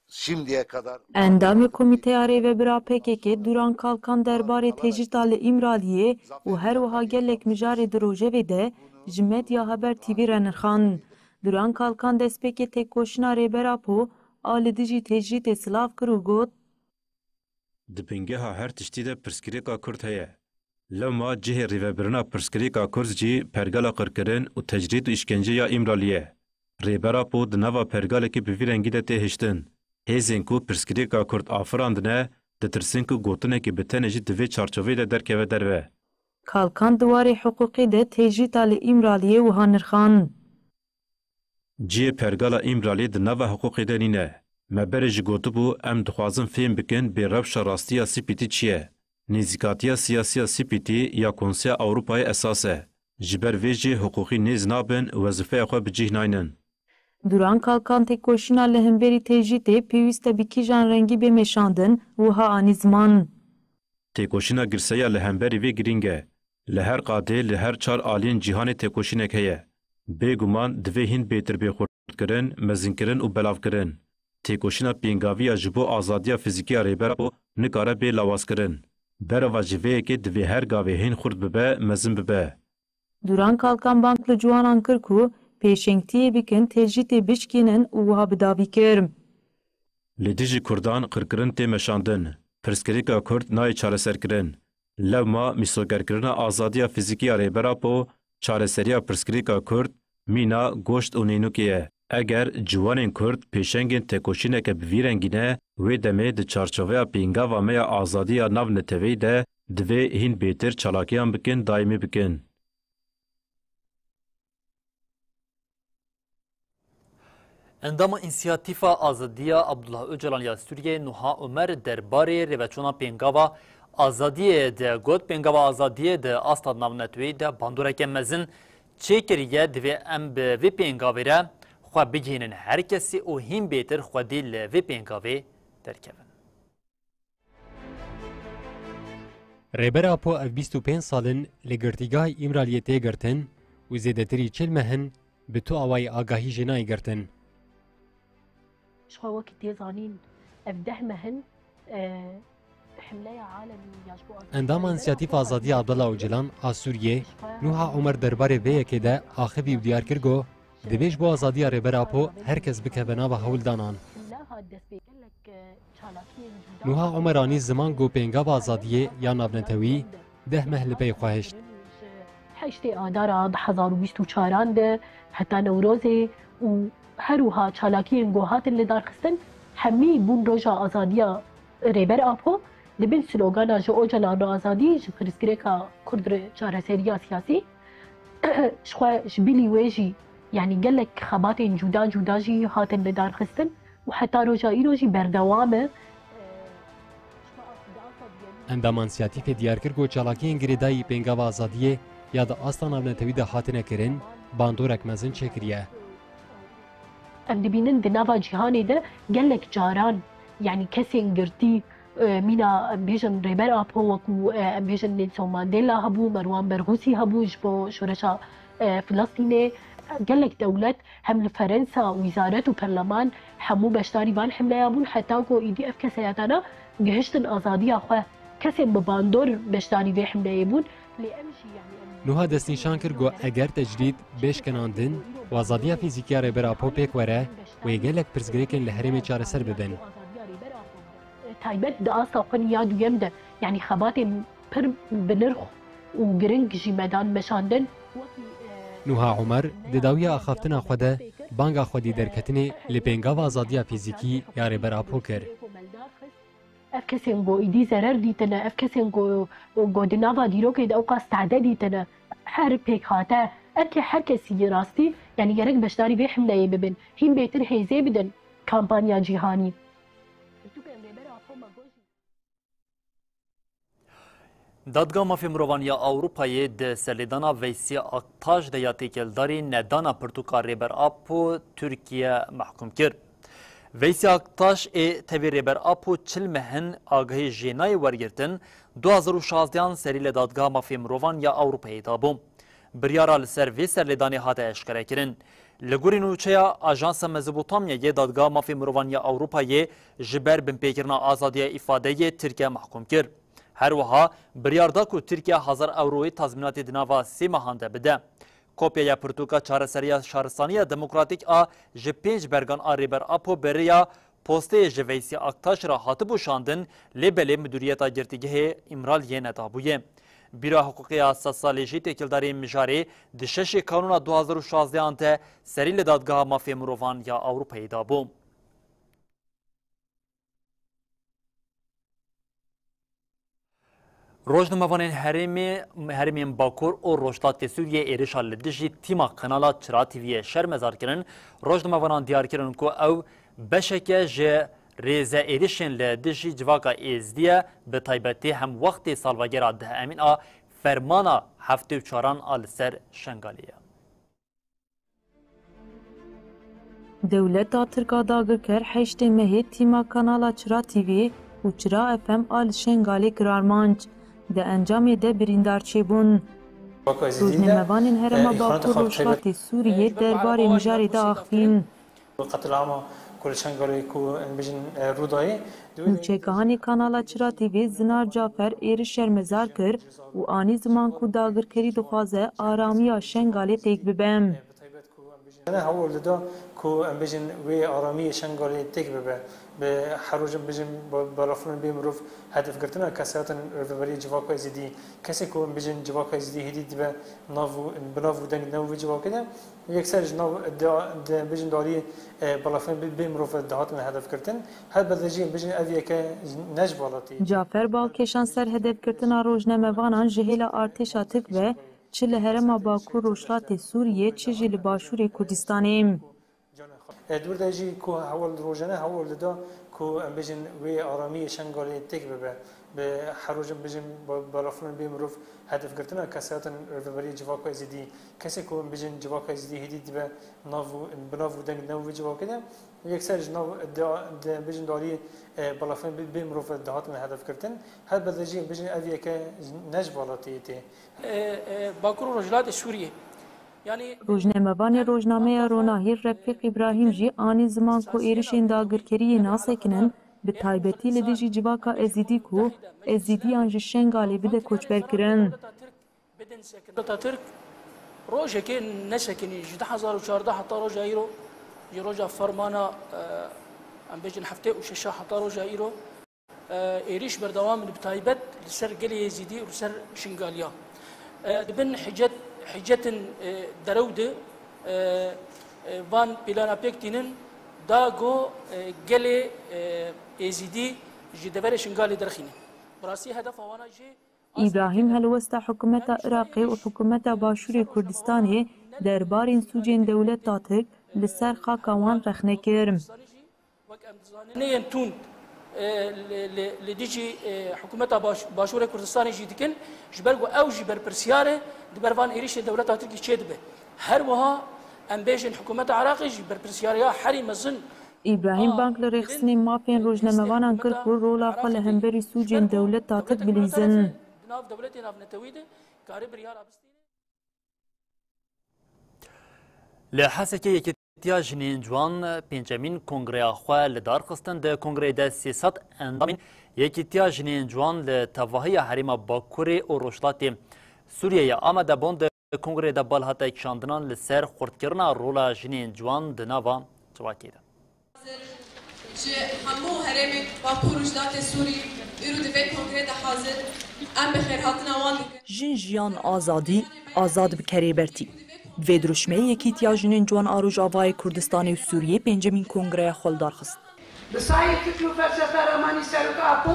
Şimdiye kadar Endamê Komîteya Rêvebir a P K K Duran Kalkan derbarê tecrîta li Îmraliyê û her wiha gelek mijarê di rojevê de ji Medya Haber T V re nirxand. Duran Kalkan destpêkê têkoşîna Rêber Apo a li dijî tecrîtê silav kir û got, Di bingeha her tiştî de pirsgirêka Kurd heye. Lewma cihê rêvebirina pirsgirêka Kurd jî pergala qirkirin û tecrîd û îşkence ya Îmralî ye. Rêber Apo di nava pergalekê bi vî rengî de tê hiştin. Hêzên ku pirsgirêka Kurd afirandine, ditirsin ku gotinekê bi tenê jî di vê çarçoveyê de derkeve derve. Kalkan di warê hiqûqî de tecrîta li Îmraliyê wiha nirxand. Cihê pergala Îmralî di nava hiqûqê de nîne. Me berê jî gotibû, em dixwazin fêm bikin bê rewşa rastî ya C P T çi ye. Nêzîkatiya siyasî ya C P T ya Konseya Ewropayê esas e. Ji ber vê jî hiqûqî nêz nabin, wezîfeya xwe bi cih naynin. Duran Kalkan têkoşîna li hemberî tecrîtê pêwîst e bi kîjan rengî bê meşandin, wiha anî ziman. Têkoşîna girseya li hemberî vê girîng e. Li her qadê, li her çar aliyên cîhanê têkoşînek heye. Bêguman divê hîn bêtir bê xurtkirin, mezinkirin û belavkirin. Têkoşîna pêngavî ya ji bo azadiya fizîkî ya Rêber Apo nikare bê lawazkirin. Bereva ji vê yekê divê her gavê hîn xurt bibe, mezin bibe. Duran Kalkan bang li ciwanan kir ku pêşengtiyê bikin, tecrîtê bişkînin û wiha bi dawî kir. Li dijî Kurdan qirkirin tê meşandin. Pirsgirêka Kurd nayê çareserkirin. Lewma mîsogerkirina azadiya fizîkî ya Rêber Apo, çareseriya pirsgirêka Kurd, mîna, goşt û nînûkê ye. Eger ciwanên Kurd pêşengên têkoşîneke bi vî rengî ne, wê demê di çarçoveya pêngava me ya azadî ya navneteweyî de divê hîn bêtir çalakiyan bikin, daîmî bikin. Endama Însiyatîfa Azadiya Abdullah Ocalan ya Sûriyeyê Nuha Omer derbarê rêveçûna pêngava azadiyê de got, pêngava azadiyê di asta navneteweyî de bandoreke mezin çêkiriye, divê em bi vê pêngavê re xwe bigihînin her kesî û hîn bêtir xwedî li vê pêngavê derkevin. Rêber Apo ev bîst û pênc sal in li girtîgehê Îmraliyê tê girtin û zêdetirî çil meh in bi tu awayî agahî jê nayê girtin. Ji xwe wekî tê zanîn ev deh meh in, e, himleya alemî ya ji bo azadiya Endama Însiyatîfa Azadiya Abdullah Ocalan a Sûriyê, Nuha Omer derbarê vê yekê de axivî û diyar kir ku divê ji bo azadiya Rêber Apo her kes bikeve nava hewldanan. Himle hat destpê gelek, e, çalakiyên cuda Nuha Omer anî ziman ku pêngava azadiyê ya navnetewî deh meh li pey xwe hişt. Heştê Adara du hezar û bîst û çaran de heta Newrozê û her wiha çalakiyên ku hatin lidarxistin, hemî bûn roja azadiya Rêber Apo, li bin slogana ji Ocalan re azadî, ji pirsgirêka Kurd re çareseriya siyasî. Ji xwe ji bilî wê jî, yanî gelek xebatên cuda cuda jî hatin lidarxistin û heta roja îro jî berdewam e. Endama Însiyatîfê diyar kir ku çalakiyên girêdayî pêngava azadiyê ya di asta navnetewî de hatine kirin, bandorek mezin çêkiriye. Em dibînin di nava cîhanê de gelek caran, yanî kesên girtî, e, mîna em bêjin Rêber Apo, wekû, e, em bêjin Nelson Mandela hebû, Merwan Bergûsî hebû ji bo şoreşa, e, Filistînê. Gelek dewlet hem li Ferensa, wîzaret û perleman hemû beşdarî van himleya bûn, heta ku îdî ev kesayetana gihiştin azadiya xwe. Kesên bi bandor beşdarî vê himleyê bûn. Lê em jî, yanî em Nuha destnîşan kir ku eger tecrîd bê şkenandin û azadiya fîzîkî ya Rêber Apo pêk were, wê gelek pirsgirêkên li herêmê çareser bibin. Taybet di asta xwe ya duyem de, yanî xebatên pir bi nirx û giring jî me dan meşandin. Wekî, e, Nuha Omer di dawiya axaftina xwe de banga xwedî derketinê li pêngava azadiya fîzîkî ya Rêber Apo kir. Ev kesên ku îdî zerer dîtine, ev kesên ku, ku di nava dîrokê de ewqas tade dîtine, her pêkhate, eke her kesî rastî, yanî gerek beşdarî vê himleyê bibin, hîn bêtir hêzê bidin kampanya cîhanî. Dadgeha Mafê Mirovan ya Ewropayê di serlêdana Veysî Aktaş de ya têkildarî nedana pirtûka Rêber Apo Tirkiye mehkûm kir. Veysî Aktaş ê tevî Rêber Apo çil meh in agahî jê nayê wergirtin, du hazar û şazdehan serî li Dadgeha Mafê Mirovan ya Ewropayê dabû. Biryara li ser vê serlêdanê hate eşkerekirin. Li gorî nûçeya Ajansa Mezopotamyayê, Dadgeha Mafê Mirovan ya Ewropayê ji ber binpêkirina azadiya îfadeyê Tirkiye mehkûm kir. Her wiha biryar da ku Tirkiye hezar ewroyê tazmînatê di nava sê mehan de bide. Kopyaya pirtûka çareseriya şaristaniya demokratîk a ji pênc bergan a Rêber Apo bi rêya posteyê ji Veysî Aktaş re hatibû şandin, lê belê Midûriyeta Girtîgehê Îmraliyê nedabûye. Bîra Hiqûqê ya Sed Salê jî têkildarî mijarê di şeşê Kanûna du hazar û şazdehan de serî li Dadgeha Mafê Mirovan ya Ewropayê dabû. Rojnamevanên herêmê, herêmên Bakur û Rojhilatê Sûriyê êrişa li dijî tîma kanala Çira T V'yê şermezar kirin. Rojnamevanan diyar kirin ku ew beşeke ji rêze êrişên li dijî civaka Êzidî ye, bi taybetî hem wextê salvegera deh Emîn a fermana heftê û çaran a li ser Şengalê ye. Dewleta Tirk a dagirker heştê mehê tîma kanala Çira T V û Çira F M a li Şengalê kir armanc. Di encamê de birîndar çêbûn. Rojnamevanên Herêma Bakur Rojhilatê Sûriyê derbarê mijarê de axivîn. Qetilama ku li Şengalê ku em bijin, e, rûdayê. Nûçegihanê kanala Çira T V Zinar Cafer êrîş şermezar kir û anî ziman ku dagirkerî dixwaze aramiya Şengalê têk bibe. Bi taybet ku em bijin, ne hewl dida ku em bijin wê aramiyê Şengalê têk bibe. Bi her roj em bijin ba-, balafirên bê mirov hedefgirtina kesayetên rêveberiyê civaka Êzidî. Kesê ku em bijin civaka Êzidî hêdî dibe nav û, bi nav û deng nav û vê civakê de, yekser ji nav de, de bijin darî, e, balafirên bê, bê mirov dihatin hedefgirtin. Helbet jî em bijin ev yeke ne ji balatî. Cafer balkêşan ser hedefgirtina rojnamevanan ji hêla artêşa Tirk ve, çi li herêma Bakur Rojhilatê Sûriyê, çi jî li Başûrê Kurdistanê. E, di wir de jî ku hewl rojane hewl dida ku em bijin wê aramiyê Şengalê têk bibe. Bi her roj em bijin ba-, balafirên bê mirov hedefgirtina kesayetên rêveberiyê civaka Êzidî. Kesê ku em bijin civaka Êzidî hêdî dibe nav û, bi nav û deng nav û vê civakê de, yekser ji nav de, de bijin darî, e, balafirên bê, bê mirov dihatin hedefgirtin. Helbet jî em bijin ev yeke ne ji balatiyê tê. E, e, Bakur û Rojhilatê Sûriyê. Yanî Rojnamevanê rojnameya Ronahî Refîq Îbrahîm jî anî ziman ku êrişên dagirkeriyê nasekinin, bi taybetî li dijî civaka Êzidî ku Êzidiyan ji Şengalê bide koçberkirin. Dewleta Tirk rojekê nesekinî, ji du hezar û çardeh heta roja îro, ji roja fermana, e, em bêjin heftê û şeş heta roja îro, e, êrîş berdewam in, bi taybet li ser gelê Êzidî û li ser Şingaliya. E, di bin hicet, hicetên, e, derew de, e, e, van plana pêk tînin, da go, e, gelê, e, Êzidî ji deverê Şingalê derxîne. Bi rastî hedefa wana jî Îbrahîm helwesta hikûmeta Iraqê û hikûmeta Başûrê Kurdistanê derbarên sûcên dewleta Tirk li ser xaka wan rexne kir. Wek em dizanin, neyên tund, e, li, li, li dijî, e, hikûmeta Baş-, Başûrê Kurdistanê jî dikin, ji ber ku ew jî berpirsiyar e, di ber van êrîşên dewleta Tirkî çêdibe. Her wiha em bêjin hikûmeta Iraqê jî berpirsiyariya herî mezin Îbrahîm bang li rêxistinên mafên rojnamevanan kir ku rola xwe li hemberî sûcên dewleta Tirk bilîzin. Di nav dewletê navnetewî de kare biryara bistîne. Li Hesekê Yekîtiya Jinên Ciwan pêncemîn kongreya xwe li dar xistin. Di kongreyê de sê sed endamên Yekîtiya Jinên Ciwan li tevahiya herêma Bakurê û Rojhilatê Sûriyeyê amade bûn. Di kongreyê de bal hate kişandinan li ser xurtkirina rola jinên ciwan di nava civakê de. Ji hemû herêmên Bakur û Rojhilatê Sûrî îro di vê kongrê de hazir, em bi xêrhatina wan dikin. Jin, jiyan, azadî, azad bi kerê bertî. Bi vê dirûşmeyê Yekîtiya Jinên Ciwan a Rojavayê Kurdistanê û Sûriyê pêncemîn kongreya xwe li dar xist. Bi sayê fikr û felsefe ramanî Serok Apo,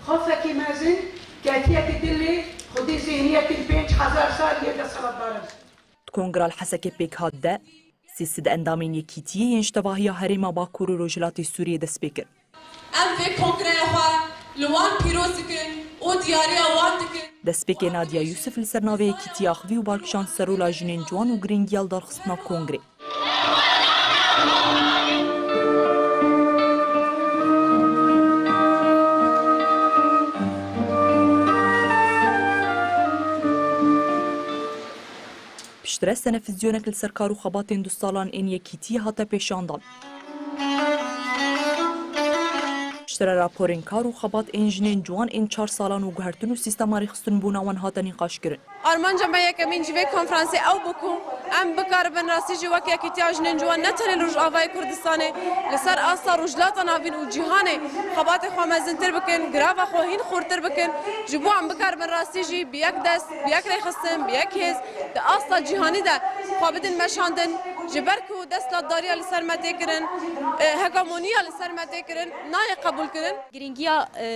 xofekî mezin ketiye di dilê xwedî zîhniyetên pênc hezar sal yê desthilatdaran. Di kongra li Hesekê pêk hat de, sê sed endamên Yekîtiyê yên ji tevahiya herêma Bakur û Rojhilatê Sûriyê dest pê kir. Em vê kongreya xwe li wan pîroz dikin û diyariya wan dikin. Destpêkê Nadiya Yûsif li ser navê Yekîtiyê axivî û balkişand ser rola jinên ciwan û girîngiya li darxistina kongrê. Piştre senefizyonek li ser kar û xebatên du salan ên Yekîtiyê hate pêşandan. Piştre raporên kar û xebat ên jinên ciwan ên çar salan û guhertin û sîstema rêxistinbûna wan hate nîqaşkirin. Armanca me yekemîn ji vê konferansê ew bû ku em bikaribin rastî jî wek Yekîtiya Jinên Ciwan ne tenê li Rojavayê Kurdistanê li ser asta Rojhilata Navîn û cîhanê xebatê xwe mezintir bikin, girava xwe hîn xurtir bikin, ji bo em bikaribin rastî jî bi yek dest, bi yek rêxistin, bi yek hêz di asta cîhanî de xwe bidin meşandin, ji ber ku desthilatdariya li ser me tê kirin, e, hegemoniya li ser me tê kirin, nayê qebûlkirin. Girîngiya, e,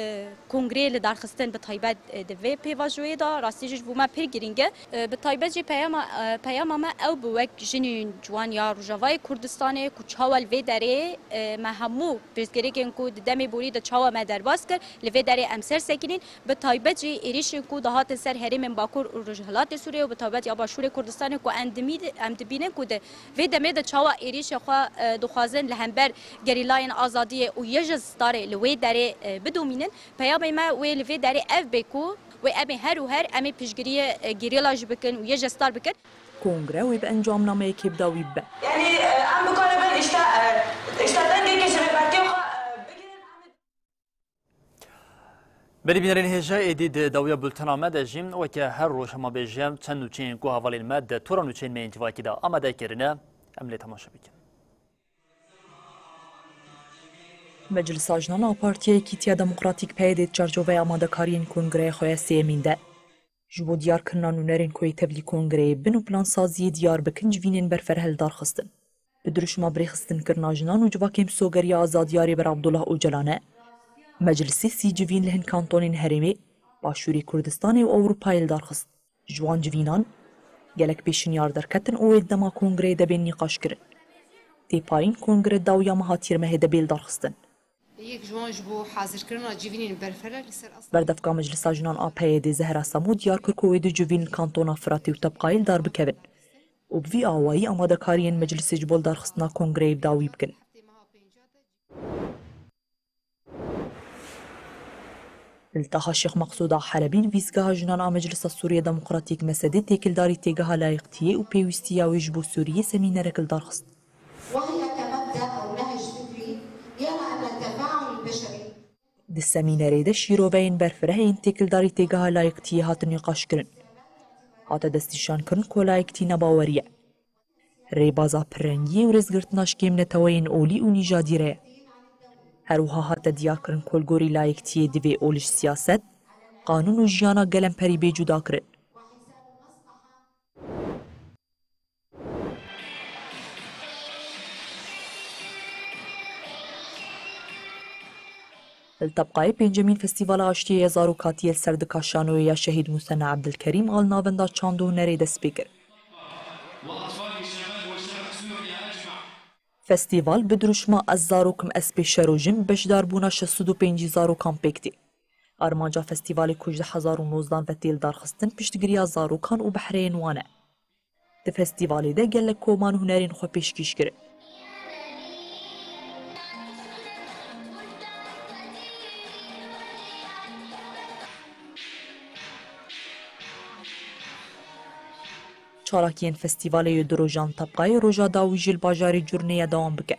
kongreyê li darxistin bi taybet, e, di vê pêvajoyê de rastî jî ji bo me pir girîng e. E, bi taybet jî peyama, e, peyama me ew bi wek jinên ciwan ya Rojavayê Kurdistanê ku çawa li vê derê, e, me hemû pirsgirêkên ku di demê borî de çawa me derbas kir, li vê derê em ser sekinîn. Bi taybet jî êrîşên ku dihatin ser herêmên Bakur û Rojhilatê Sûriyê û bi taybet ya Başûrê Kurdistanê ku em dimî-, em dibînin ku di vê demê de çawa êrîşê xwe, e, dixwazin li hember gerîlayên azadiyê û YJA Starê li wê derê, e, bidomînin. Peyamê me wê li vê derê ev bê ku wê em ê her û her em ê piştgiriyê, e, gerîla jî bikin û YJA Star bikin. Kongre wê bi encamnameyekê bi dawî bibe. Yani, e, em bikaribin işte, e, işte dengekî ji rêbertiyê xwe, e, bigirin, em ê Belê bînerên hêja êdî di dawiya bultena me de jî, weke her roj hema bêjim, çend nûçeyên ku hevalên me di tora nûçeyên me yên civakî de amade kirine, em lê temaşe bikin. Meclisa Jinan a Partiya Yekîtiya Demokratîk PYD di çarçoveya amadekariyên kongreya xwe ya sêyemîn de, ji bo diyarkirina nûnerên ku yê tevlî kongreyê bin û plansaziyê diyar bikin, civînên berfireh li dar xistin. Bi dirûşma birêxistinkirina jinan û civakên misogerî ya azadiya Rêber Abdullah Ocalan e, Meclisê sî civîn li hin kantonên herêmê, Başûrê Kurdistanê û Ewropayê li dar xist. Ji wan civînan gelek pêşinyar derketin û wê di dema kongreyê de bên nîqaşkirin. Tê payîn kongre dawiya meha Tîrmehê de bê lidarxistin. Yek ji wan ji bo hazirkirina civînên berfireh li ser asta. Berdevka Meclisa Jinan a PYDê Zehra Samo diyar kir ku wê du civîn li kantona Firatê û Tebqayê li dar bikevin û bi vî awayî amadekariyên meclisê ji bo lidarxistina kongreyê bi dawî bikin. Li taxa Şêx Meqsûd a Helebî nivîsgeha jinan a Meclisa Sûriya Demokratîk, Mesedê, têkildarî têgeha layiqtiyê û pêwîstiya wê ji bo Sûriyê semînerek li dar xist. وهي كمبدأ أو نهج فكري يرى أن التفاعل البشري. Di semînerê de şîroveyên berfireh ên têkildarî têgeha layiqtiyê hatin nîqaşkirin. Hate destnîşankirin ku layiqtî ne bawerî ye. Rêbaza pirrengiyê û rêzgirtina ji kêmneteweyên olî û nîjadî re ye. Her wiha hate diyarkirin ku li gorî layiqtiyê divê ol ji siyaset, qanûn û jiyana gelemperî bê cudakirin. Li Tebqayê pêncemîn Festîvala Aştiyê ya Zarokatiyê li ser dika şanoyê ya Şehîd Musenna Ebdilkerîm a li Navenda Çand û Hunerê dest pê kir. Festîval bi dirûşma Ez Zarok im, Ez Pêşerojim beşdarbûna şeş sed û pêncî zarokan pêk tê. Armanca festîvalê ku ji du hezar û nozdan ve tê lidarxistin, piştgiriya zarokan û behreyên wan e. Di festîvalê de gelek koman û hunerên xwe pêşkêş kirin. Çalakiyên festîvalê yê du rojan Tebqayê roja dawî jî li bajarê Curneyê dewam bike.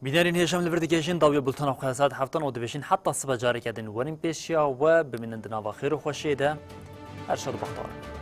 Bînerên hêja, em li vir digihîjin dawiya bultena xwe ya saet heftan û dibêjin heta sibe careke din werin pêşiya we, bimînin di nava xêr û xweşiyê de. Her şad û bextewar.